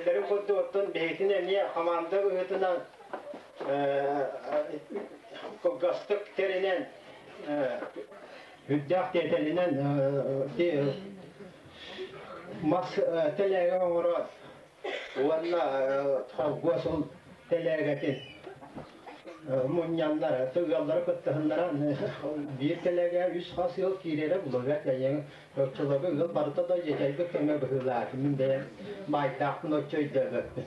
Этэллэрин курдук, оттон биһигитин эмиэ хамаанда быһыытынан кылгастык тэринэн, үрдээх тиэтэлинэн мас тэлээгэ оҥорон уонна холкуос ол тэлээгэтин мунньаннар, ыаллары кыттыһыннаран биир тэлээгэ үс хас ыал киирэрэ булуга кэлиэҥ. Оччолорго ыал барыта да дьэдьэйбит кэмэ быһыылаах. Мин бэйэм баайдаахпын оччо өйдөөбөппүн.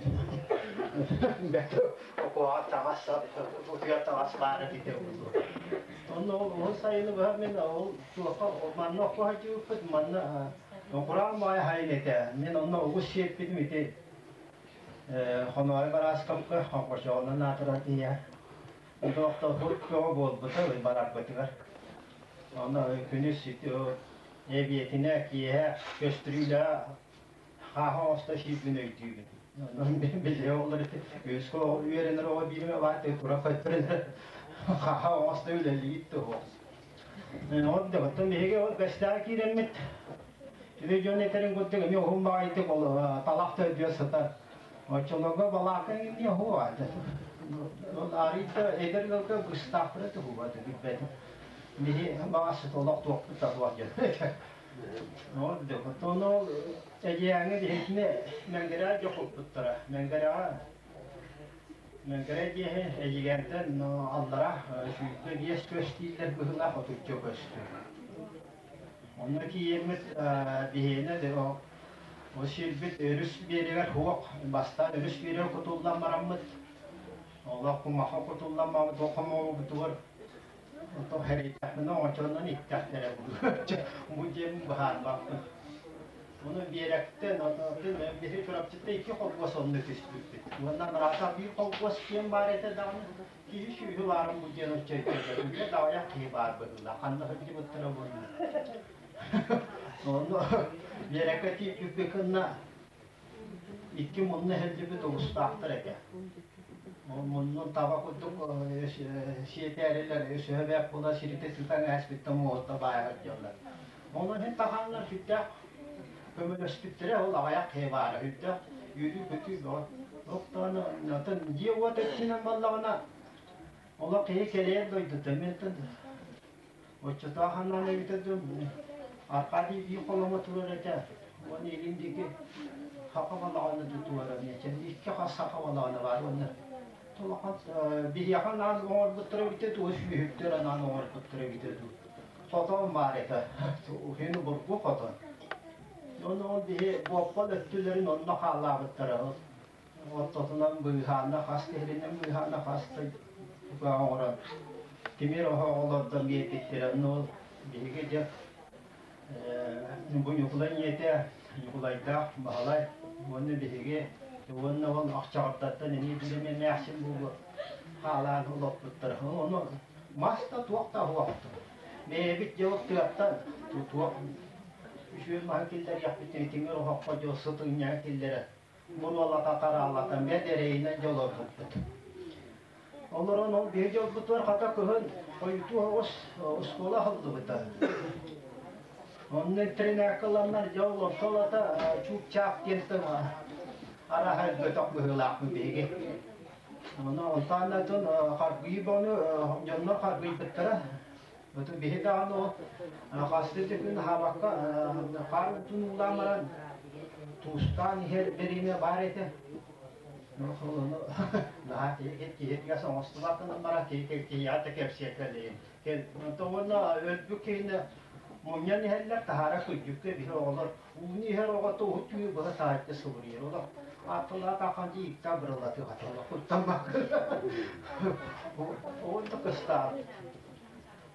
Бэрт окуоҕа таҥас утуйар таҥас баара эбитэ буолуо. Онно ол сайыны быһа мин ол туохха манна окко сылдьыбыппыт, манна кураан баайа хайын этэ. Мин онно угус сиэппитим ити Хоноой Барааскапка Хоҥкочоҕунан аатырар ийэ Тохтобут бөҕө буолбута барарбытыгар. Онно күнүс эбиэтинэ киэһэ көстүрүүлээх хааһы оҥосто сиирбин өйдүүбүн. Онон били оҕолор үөскэ үөрэнэр оҕо биирим баар тура көттөрүнэр хааһы оҥосто үлэлиир туһу. Ол да оттон биһиги ол бэстээх киирэммит Үһү дьон этэрин курдук эмиэ уһун баҕайытык талах төрдүө сытар. Оччолорго балаакка эмиэ уһуо Ол арыйда эдэр ыалга быстаахтара туһуга билбэтим. Биһи баҕас олох туохпут да суох диэн. Ол оттон ол эдьигээҥҥэ биһигини Мэҥгэрээ дьохуппуттара. Мэҥгэрэҕэ Мэҥгэрэ диэһи Эдьигээнтэн аллара 25 көс дииллэр быһыылаах отучча көстөр. Онно тиийэммит биһиэнэ ол сирбит өрүс биэригэр суох, бастаан өрүс биэригэр кутуллан бараммыт, олох кумахха кутуллан барбыт, ол хомообутугар оттон хэрэйдэхпинэ оҥочоннон иттэхтэрэ бу диэн быһаарбаппын. Ону биэрэктэн, биһи Чурапчыта икки холкуос онно түспүппүт. Уонна Нараата биир холкуос диэн баар этэ даҕаны, Киһи сүөһү баарын бу диэн оччойдорго да аҕыйах киһи баар быһыылаах. Ханна сылдьыбыттара буолла. Онно Биэрэккэ тиийбиппит кынна икки мунна сылдьыбыт олустаахтар этэ. Ол муннун таба курдук сиэтээрилэр өсөһө була сирите сытан ааспыттан муоста баайа сылдьаллар. Онон иһин таханнар сүрдээх көмөлөспүттэрэ ол аҕыйах киһи баара сүрдээх үөрүү-көтүү бөҕө. Оттон атын дьиэ-уот өттүнэн буоллаҕына олох киһи кэлиэн дойдута мин оччотоох анаан эбитэ дуу Аркадий биир холомо турар этэ уонна илин диэки саха балаҕана тутуара икки хас саха балаҕана баар уонна улахан биһиэхэ анаан оҥорбуттара эбитэ дуу сүөһүттэр анаан оҥорбуттара эбитэ дуу хотон баар этэ уһун обургу хотон Онно ол биһи буоппал өттүлэрин онно хааллаабыттара. Ортотунан быыһаанна хас киһилинэн быыһаанна хас да оҥорон тимир оһох олордон биэрбиттэрэ. Онно ол биһиги дьэ бу Ньукулай ийэтэ Ньукулайдаах Баһылай уонна биһиги уонна ол Ахчаҕырдаттан эмиэ биир эмээхсин буолуо хаалаан олоппуттара. Ону мас да туох да оһуохтун. Бэйэбит дьэ ол тыаттан туох үчүгэй маһы киллэриэхпит тимир оһоххо дьыл сытыҥньаһы киллэрэ буруолата тараалата бэт эрэйинэн дьэ олорбуппут. Олорон ол биһи дьолбутугар хата кыһын хойутуу оҕус оскуола аһыллыбыта. Онно интэринээккэ ыланнар дьэ ол ортолото чук-чаап диэн араһа өлбөтөх быһыылаахпын биһиги. Ону онтон дьон харгыйыы бону дьоннор харгыйбыттара. Оту биһи даҕаны ол хасты күн аһаабакка хаар уутун уулаан баран туустаан иһэр бириэмэ баар этэ. Наһаа киһи оҥостубаккынан баран киһи киһиэхэ да кэпсиэккэлиин. Уонна өлбүт киһини мунньан иһэллэр, таһаара күрдьүккэ биһи оҕолор ууну иһэр оҕо туоһу түүнү быһа таһырдьа субуруйар. Олох аттылаат ахан ииттэ абыралатыах олох куттаммакка. Ол да кыстаабыт.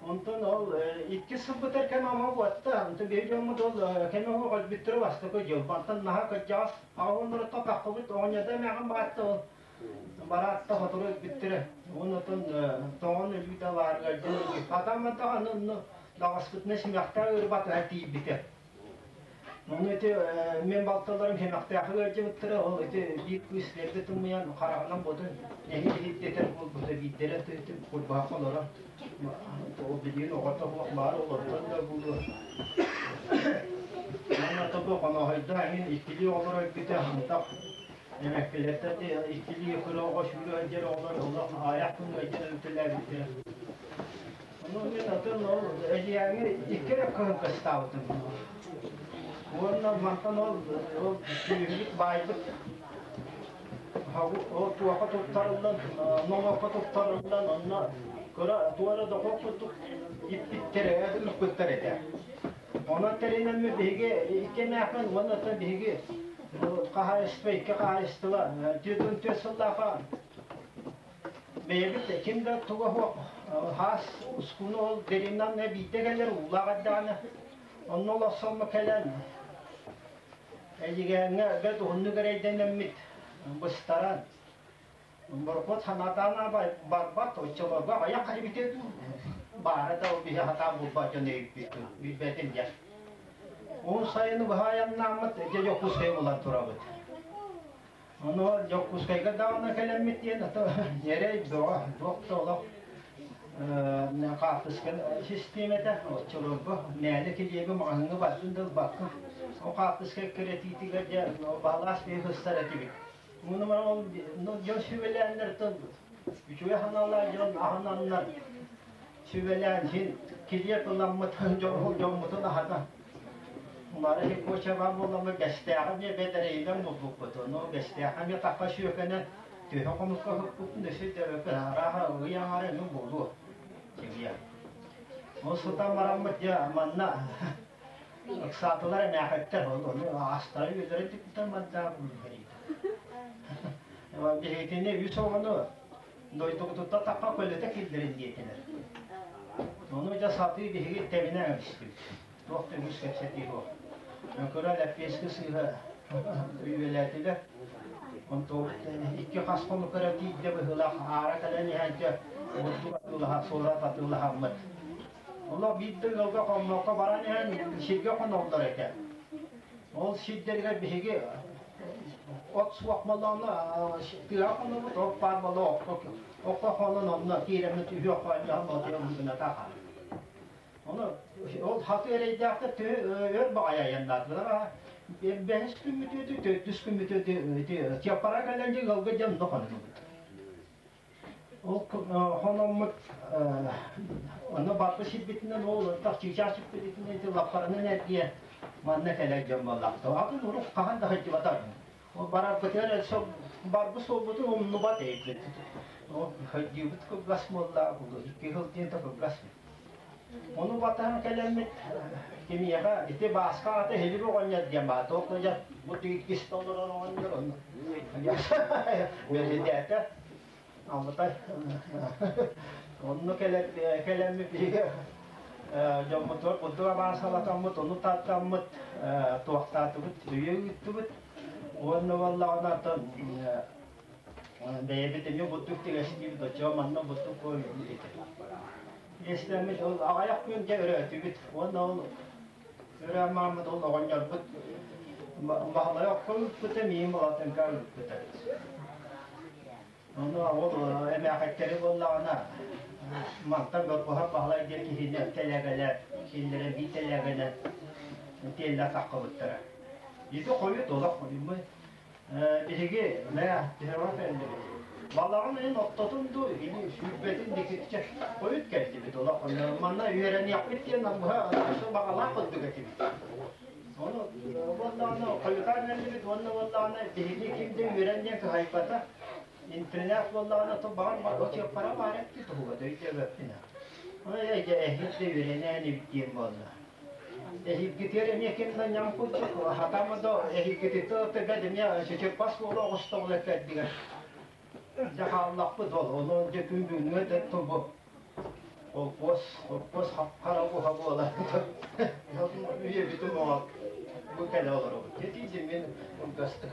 Онтон ол икки сылбытар кэм ама буотта. Онтон биһи дьоммут ол кэм оһох өлбүттэрэ бастакы дьыл. Мантан наһаа кырдьаҕас аҕа таххыбыт оҕонньордо эмээҕин баатта ол бараатта сотору өлбүттэрэ. Онтон тоҥон өлүүтэ баарыгар дьон хатамматах аны онно даҕаспытына симэхтээх ырбатыһа тиийбитэ. Ону ити мен балталарым хэмэхтээхи ыалдьыбыттара, ол ити биир кыыс эрдэ тымныйан хараҕынан бодун эһи иһиттэтэр буолбута биирдэрэ тыытын курбаахха олорор. Ол билигин оҕото суох баар олортон да буолуо. Уонна тобу хонооһойдо эҥин иккилии оҕолор өлбүтэ антах. Эмэккилэртэн иккилии кыра оҕо сүүрэ сылдьар оҕолор олох аҕыйах күн ыалдьан өлүтэлээбиттэрэ. Ону мин атын ол Эдьигээҥҥэ икки эрэ кыһын кыстаабытым. Уонна мантан ол ол сүөһүбүт баайбыт ол туохха туттарыллан, нолуокка туттарыллан онно кыра туора дохуот курдук иппиттэрэ, ыппыттар этэ. Онон тэринэммит биһиги икки эмээххин уонна оттон биһиги хаһаайыстыба, икки хаһаайыстыба 44 сыллаахха бэйэбит ким да туга суох хаас ускуну ол деревнан биирдэ кэлэр уулаах эрдэҕинэ онно олорсоммут кэлэн Эдьигээҥҥэ бэрт уһуннук эрэйдэнэммит быстаран Борохуот санаатаҕына барбат, оччолорго аҕыйах эбитэ дуу, баара да ол биһи сатаан булбат дьон өйбүт билбэтим дьэ. Уһун сайыны быһа айаннааммыт дьэ Дьокуускайы булан турабыт. Ону Дьокуускайга даҕаны кэлэммит диэн ото ньирэй бөҕө, туох да олох хаартыска систиэмэтэ оччолорго мээнэ килиэби маҕаһыыҥҥа бардын да ылбакка ол хаартыска эккирэтиитигэр дьэ баһылаас биһи сыстар этибит. Мунумар ол дьон сүбэлээннэр үчүгэй санаалаах дьон аһынаннар сүбэлээн син килиэп ыламмыт дьоммутун аһата. Бары кочаба буоламмыт Бэстээҕи эмиэ бэдэрэйинэн булбуппут. Ону Бэстээххэ эмиэ тахха сүөкэнэн төһө хонукка ыһыппыппын өссө өйдөөбөппүн. Арааһа ый аҥаара эмиэ буолуо. Чэбиэ. Ол сытан бараммыт дьэ манна Ыксаатылар эмээхиттэр, ону аастара үөлэрэ түптэн бардаах Биһигитини үс оҕону дойдубутуттан тахха көлөтө киллэрин диэтилэр. Ону дьэ сатыы биһиги тэбинэ эбистибит. Туох да үгүс кэпсэтии суох. Кыра лэппиэскэ сыыһа үөлээтилэр. Онтон икки хас хонук эрэ тиийдэ быһыылаах аара кэлэн иһэн дьэ бурдук атыылаһа, суорат атыылаһаммыт. Олох биир да ыалга хоммокко баран иһэн сиргэ хоноллор этэ. Ол сирдэригэр биһиги от суох буоллаҕына тыаҕа хонобут, от баар буолла окко, окко хонон онно киирэммит үһүөх хоонньоһон ботуйан хаалар. Ону ол хаты эрэйдээхтэр төһө өр баҕайы айаннаатылар. Бэһис күммүт төрдүс күммүт Чаппара кэлэн дьэ ыалга дьэ онно хоннубут. Ол хономмут онно барбы сирбитинэн ол ынтах чыычаах сиппитинэн ити лаппаранан эргийэн манна кэлэр дьон буоллахта. Атын урук хаһан да сылдьыбатах. Ол барарбытыгар өссө барбы суолбутун умнубат эбиппит. Ол сылдьыыбыт кылгас буолла, икки сыл диэн да кылгас. Ону батаһан кэлэммит кимиэхэ ити Бааска аҕата Иһилик оҕонньор диэн баар. Туох да дьэ бу иккис олорор оҕонньор онно. Бэрэсидээтэл Аллатай онно кэлэммит биһиги дьоммутугар курдук абаансалатаммыт, ону тардаммыт, туохтаатыбыт, өйө ыыттыбыт. Уонна буоллаҕына оттон бэйэбит эмиэ бурдук тигэстиибит, оччоҕо манна бурдук куойуллубут. Иэстэммит ол аҕыйах күн дьэ өрөөтүбүт уонна ол өрөөн мааммыт ол оҕонньорбут Баһылай окко ыыппыта, миин балатыҥка ыыппыта. Ону ол эмээхэттэри буоллаҕына мантан Горбуһар Баһылай диэн киһини тэлэгэлэр, кинилэрэ биир тэлэгэнэн тиэллэ таххыбыттара. Ити хойут олох Биһиги мэ түһэҕэ кэллибит. Балаҕан ыйын ортотун дуу, или сүүрбэтин диэки хойут кэллибит. Олох манна үөрэниэхпит диэн быһа баҕалаах курдук этибит. Ону буоллаҕына хойутаан кэллибит уонна буоллаҕына биһиги ким да үөрэн диэн кыһайбата. Интернет буоллаҕына то баҕар чыаппара баар эппит туһуга өйдөөбөппүн. Ой эһиил да үөрэнээн эбит диэн буолла. Эһиилгитигэр эмиэ ким да ньам курдук хатаама да эһиилгититтэн өттүгэр эмиэ чычырбас буола оҕустоҕуна кэлдигэр дьэ хааллахпыт ол онон дьэ күн бүгүҥҥэ да тобу холкуос холкуос хап-хара уһа буола үйэбитин оҕо бу кэлэ олоробут дьэ тиийдим мин кылгастык.